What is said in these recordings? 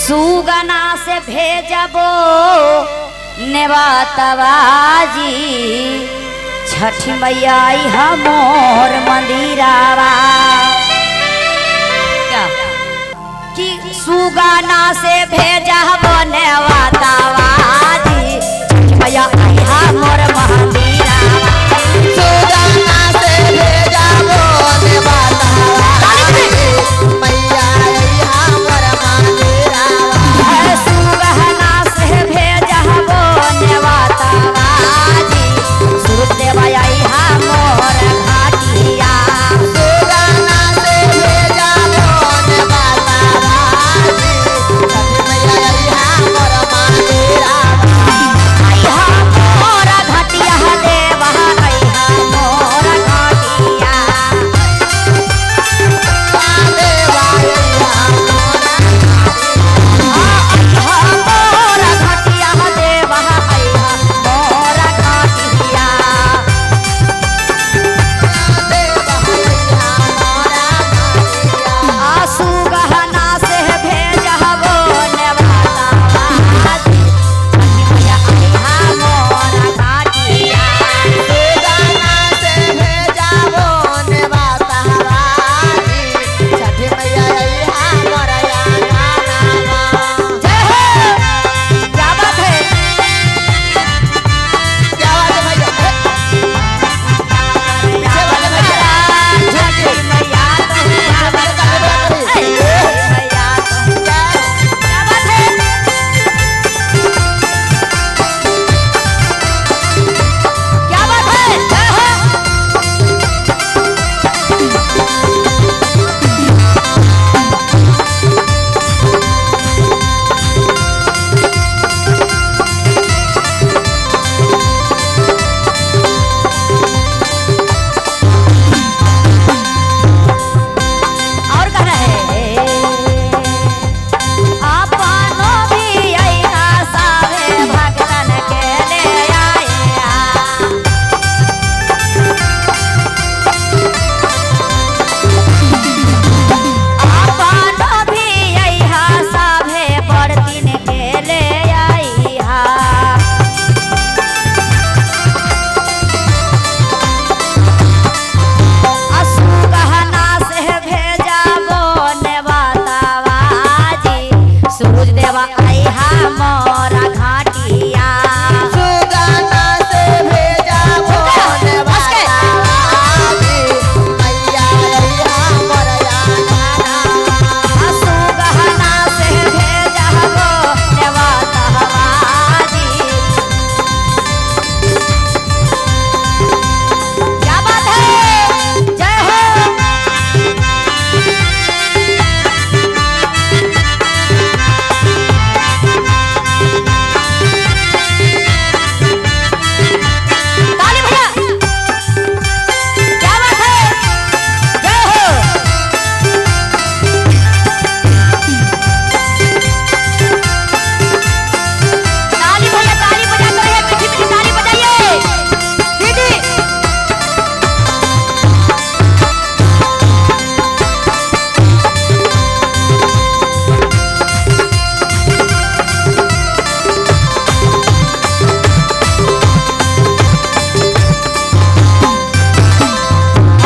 सुगना से भेजबो नेवातवाजी छठी मैया आई मोर मंदिरावा। क्या कि सुगना से भेजबो नेवातवाजी छठी मैया आई मोर मंदिरावा। सुगना से भेजबो नेवातवाजी मैया आई मोर मंदिरावा। सुगना से भेजबो नेवातवाजी सूरज देवा आई मोर घाटिया। सुगना से भेजबो नेवातवाजी छठी मैया आई मोर मंदिरावा। आई मोर घाटिया देवा आई मोर घाटिया। देवा आई मोर घाटिया देवा आई मोर घाटिया। सुगहना से भेजबो नेवातवाजी छठी मैया आई मोर घाटिया। सुगना से भेजबो नेवातवाजी छठी मैया आई मोर घाटिया। जय हो, क्या बात है। क्या बात है भैया? पीछे वाले भैया छठी मैया तो मैया तो क्या बात है। क्या बात है। जय हो। और कहना है आपनो भी अइहा सावे भगतन के ले आया। आपनो भी अइहा सावे बरतिन के ले आइहा। सुगहना से भेजबो नेवातवाजी सूरज देवा आइहा मोर घाटिया। सुगना से भेजबो नेवातवाजी मैया आई मोर घाटिया। सुगहना से भेजबो नेवातवाजी। क्या बात है, जय हो। ताली भैया, क्या बात है, जय हो। ताली भैया ताली बजाते रहिए, मीठी मीठी ताली बजाइए दीदी।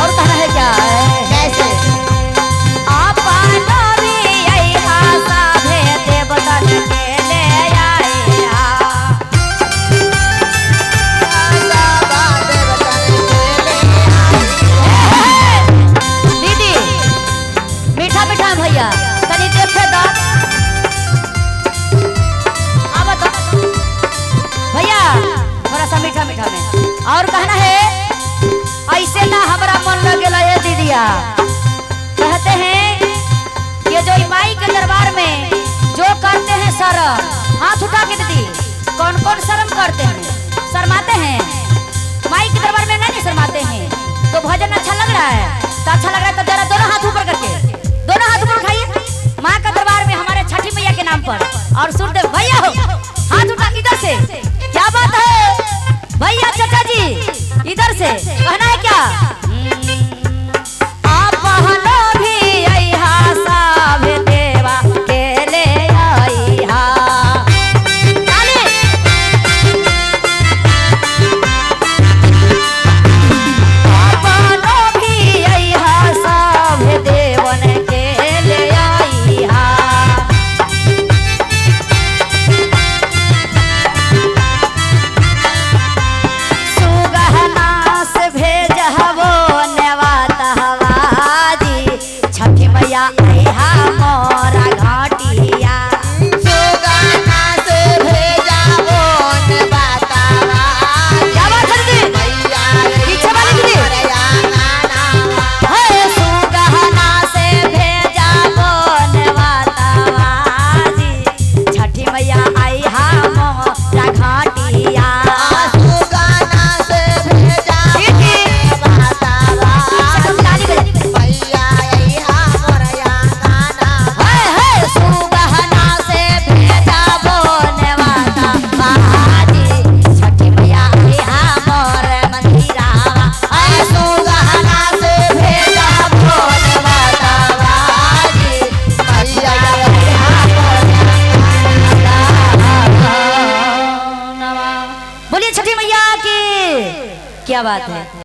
और कहना है क्या कैसे? आपनो भी अइहा साभे देवतन के ले आइहा। दीदी मीठा मीठा भैया तनी देखे दा आवा तो भैया थोड़ा सा मीठा मीठा में। और कहना है ऐसे ना हमरा मन लगेला ये दीदिया। कहते हैं ये जो माई के दरबार में जो करते हैं शर्म, हाथ उठा के दीदी कौन कौन शर्म करते हैं, शर्माते हैं माई के दरबार में? नहीं शर्माते हैं तो भजन अच्छा लग रहा है तो अच्छा लग रहा है तो जरा दोनों हाथ ऊपर करके, दोनों हाथ ऊपर उठाइए माँ का दरबार में हमारे छठी मैया के नाम पर। और सूर्यदेव भैया हो, हाथ उठा इधर से। क्या बात है भैया चाचा जी इधर से। कहना है क्या? आप भी अइहा साभे देवा के ले आइहा। क्या बात है।